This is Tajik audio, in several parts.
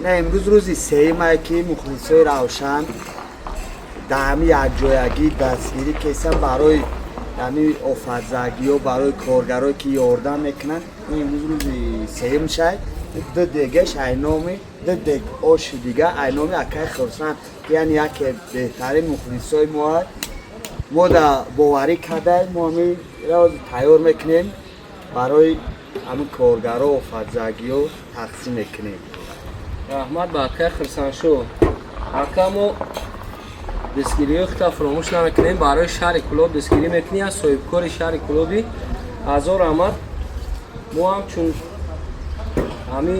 На имрӯз рӯзи сеюмае ки мухлисои Равшан дар ҳами якҷоягӣ дастгирӣ кесан барои ҳами офатзагиҳо, барои коргарое ки ёрдам мекунанд. Имрӯз рӯзи сеюм шай, ду дегаш айноми ду дег оши дига айноми акаи Хурсанд, яъне яке беҳтарин мухлисои мо. Мо да боварӣ кардаем, мо ҳами тайёр мекунем, барои ҳамин коргаро, офатзагиҳо тақсим мекунем. Раҳмат ба акаи Хурсандшо. Ака, мо дастгириҳои худта фуромӯш намекунем. Барои шаҳри Кӯлоб дастгирӣ мекунӣ, аз соҳибкори шаҳри Кӯлоби, ҳазор раҳмат. Мо ҳамчун ҳамин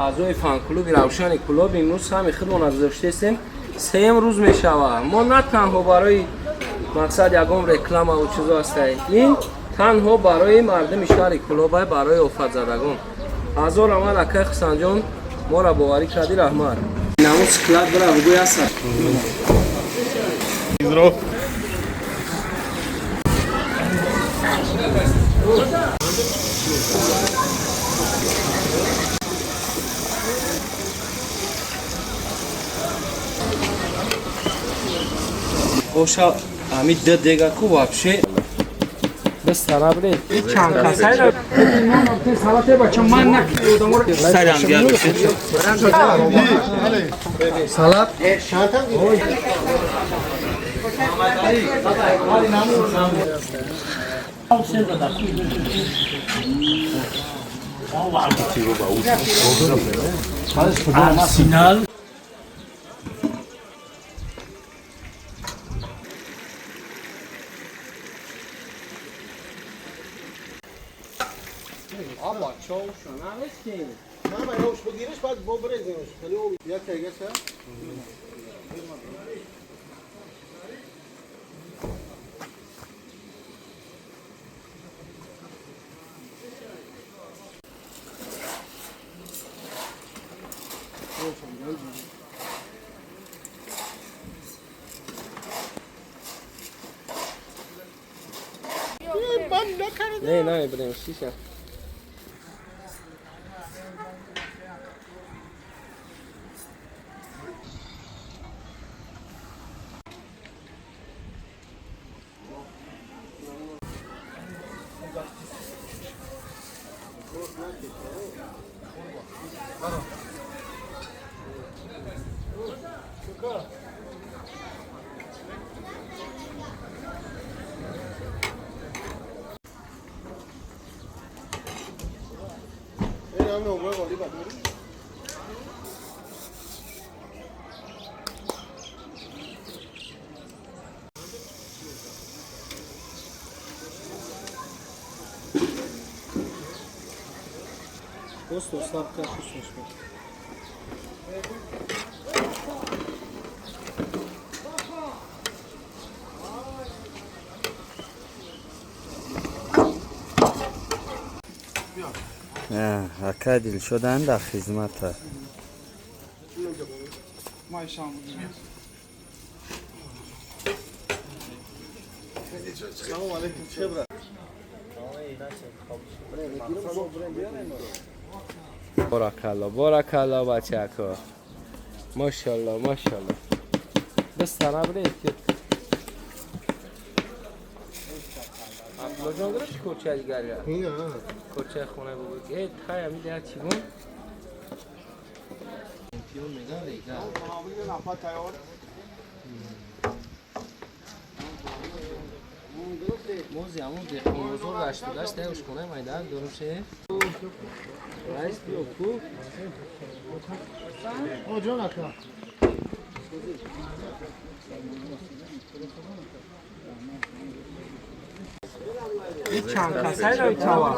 аъзои фанклуби Равшани Кӯлоб имрӯз саҳми худмона гузоштаистем. Сеюм рӯз мешавад. Мо на танҳо барои мақсад ягон рекламаву чизо ҳастай, ин танҳо барои мардуми шаҳри Кӯлобай, барои офатзадагон. Ҳазор раҳмат, акаи Хусанҷон, моро боварӣ кардӣ, раҳмат. Намуд склад бира, бугӯй ҳаста. Здоров. Оша ами д дега ку вообще бистара биред. Чанд касайра. Салат. Arsenal. Аба чоушо нарестем. نه من اوش بگیرش بعد با برزیمش خیلی او یک دیگه سه. Не, намебирем шиша. این هم نمره قالی بعد. Просто слабка вкусно. Акай Дилшодан дар хизмата. سلام علیکم چه برا. Баракалло, баракалло, бачако. Машалло, машалло. Бистара биред ки. Абдуллоҷон гирифт курча дигари. نه. Курчаи хонаи бобо. Э, тай ами дигар чӣ бун? Чемпион меган рега. نفر تیار. Мози ҳамон деҳқонбозор гашту гашт дай ошхонаи майдан дорум ше. Раис биё ку. آ جان اکا. Чанд касайра чава?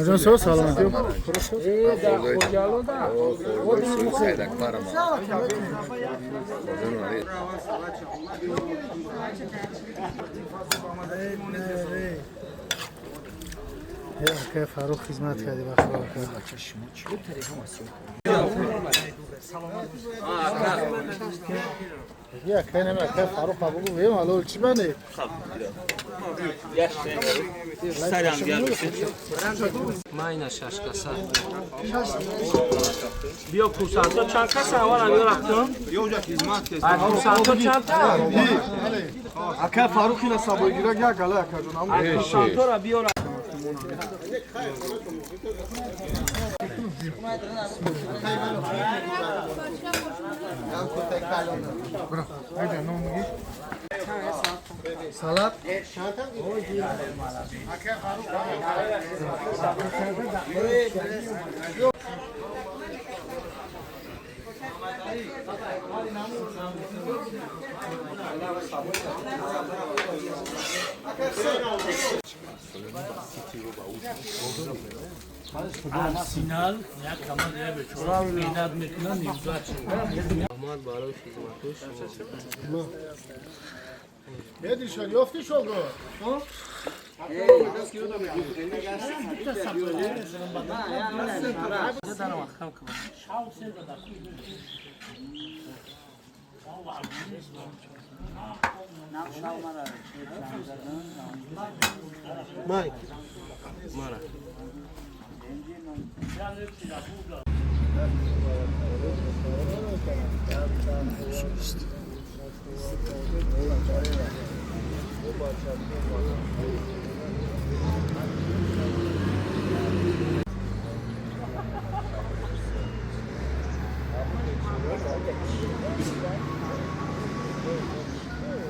جان سلام سلامتی. Э, дар Хоҷало да. Акай Фарух, хизмат кардӣ ба Худо. Я кайнам ака Фаруқ абу вем алол чӣ бане? Майна шаш каса. Биё, курсантҳо чанд каса? Аввал ҳамё рафтам. Курсантҳо чанд та? Ака Фаруқ ина сабойгира як гала ака ҷон. Курсантҳоро биёра. Салат. Арсенал як команда я бечора меҳнат мекунанд, неудача. Раҳмат барои хизматҳои шумо. Медишон ёфти шого. Мана.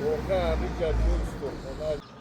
Воқеан ҳамин ҷо ҷӯст